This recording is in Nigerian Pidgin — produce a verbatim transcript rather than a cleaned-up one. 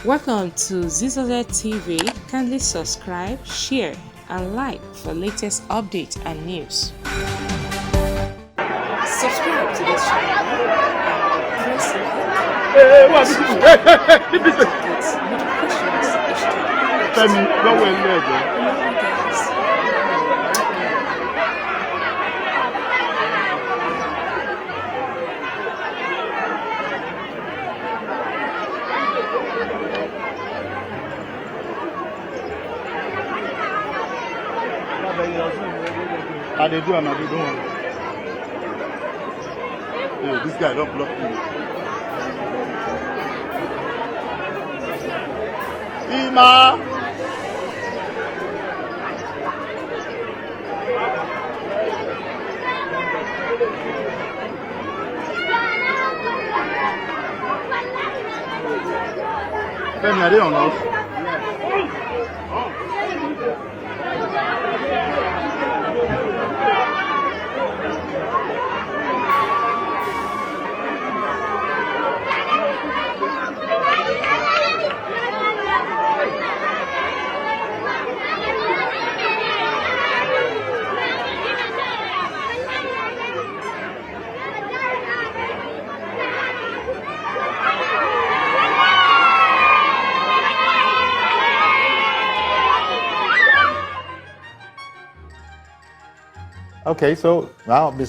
Welcome to Z Z Z T V. Kindly subscribe, share, and like for latest updates and news. Subscribe to this channel and press like Hey, what is this? Hey, hey, hey, leave this thing. To get notifications each time. Femi, don't wear leg, eh? Love you guys. I dey do am, I dey do am. Hey, this guy don block me. Ima! Femi, are they on off? Okay, so now Miss